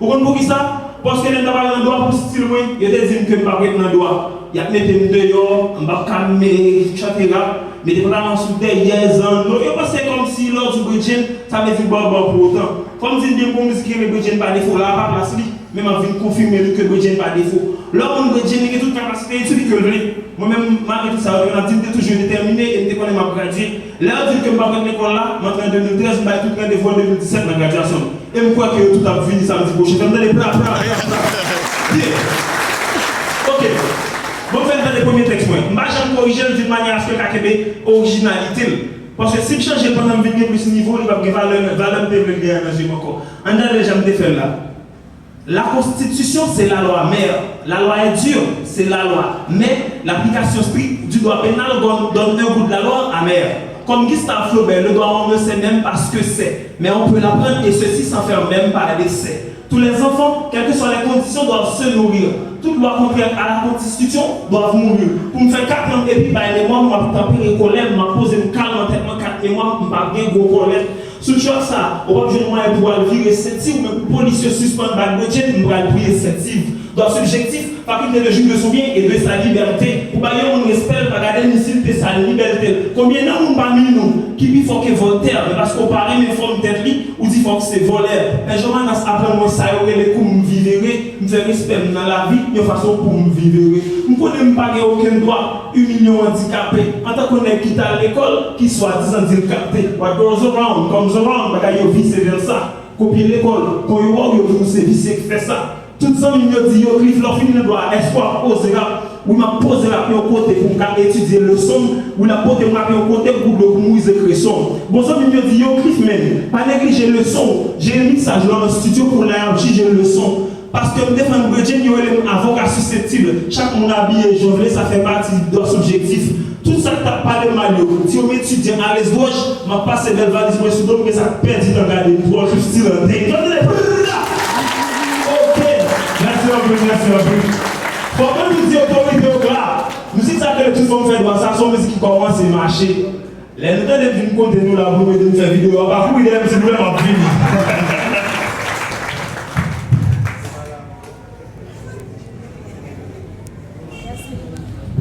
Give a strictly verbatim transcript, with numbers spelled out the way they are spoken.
Ou konn poukisa? Paske lè m t ap al nan dwa pou stil mwen, yo te di m ke m p ap ret nan dwa. Y ap mete m deyò, m p ap ka me- chante rap, mete pantalon sou dèyè, zanno. Yo panse kòmsi lè w di Bredjenn, sa vle di bòbò pou otan. Fò m di n byen pou yon mizik ki rele Bredjenn pa defo, la a pa plas li, men m ap vin konfime li ke Bredjenn pa defo. Lè yon moun Bredjenn, li gen tout kapasite, il suffit ke l vle. Mwen menm, malgre tout sa, yo te konn ap di m, m te toujou detèmine e m te konnen m ap gradye. Lè yo di m ke m p ap ret lekòl la, m antre an de mil trèz, m bay tout randevou an de mil disèt nan gradyasyon m. E m kwè ke yo tout ap vini samdi pwochen. Fè m tande pra, pra, pra, pra. Byen. Ok. Bon, m fè n tande premye tèks mwen. M pa janm korije l d'une manière à ce que l ka kenbe orijinalite l. Paske si m chanje l pandan m vin gen plis nivo, li p ap gen valè, valè m te vle l genyen nan je m ankò. Ann tande jan m te fè l la. La constitution, c'est la loi mère. La loi est dure, c'est la loi. Mais l'application stricte du droit pénal donne, donne un goût de la loi amer. Comme Gustave Flaubert, le droit, on ne sait même pas ce que c'est. Mais on peut l'apprendre, et ceci sans faire même pas d'essai. Tous les enfants, quelles que soient les conditions, doivent se nourrir. Toute loi contraire à la constitution doit mourir. Pou m fè kat an epi bay memwa m, m ap tanpere kòlè m, m ap poze m kalm an tèt mwen, kat memwa m, m p ap gen gwo kòlè. Sou tchòk sa, ou p ap jwenn mwayen pou w al vire senti w, men pou polis yo sispann bat Bredjenn, m pral priye senti. Dwa sibjektif, faculté de jouir de son bien et de sa liberté. Pou bay yon moun respè l, pa gade misil te sal li bèlte l. Konbyen nan moun pami nou ki pi fò ke Voltaire, men paske w pa renmen fòm tèt li, ou di fòk se vòlè. Enjòmanas aprann mwen sa yo rele kou m vivere, m fè respè m nan lavi, yon fason pou m vivere. M konnen m pa gen okenn dwa imilye yon andikape, antanke yon nèg ki t al lekòl, ki swadizan di l kapte. What goes around comes around, bagay yo visye vèsa. Kopye lekòl, kon yo wè w, yo di w se visye k fè sa. Tout zanmi m yo di, yo, Cliff, lè w fini nan dwa a, èske w ap oze rap? Wi, m ap poze rap yon kote pou m ka etidye leson m. Wi, l ap pote m rap yon kote pou dlo pou m wize kreson m. Bon zanmi m yo di, yo, Cliff, men, pa neglije leson w. Jere miksaj la nan estidyo, kounye a y ap jije leson. Paske m defann Bredjenn, yo rele m avoka siseptib. Chak moun abiye jan w vle, sa fè pati dwa sibjektif. Tout sa k t ap pale m mal yo, di yo m etidyan alèz dwòj, m ap pase bèl valiz mwen sou do m, gen sa k pèdi nan gade m, twò sou stil an. Tande, brrr! Ok, mèsi anpil, mèsi anpil. Fò mwen tou di otorite yo la, mizik sa k rele Tout Fanm Fè Dwa, sa se yon mizik ki kòmanse mache. Lè nou tande m vin kote nou la pou nou ede m fè videyo a, pa kouri dèyè m silvouplè, m ap vini.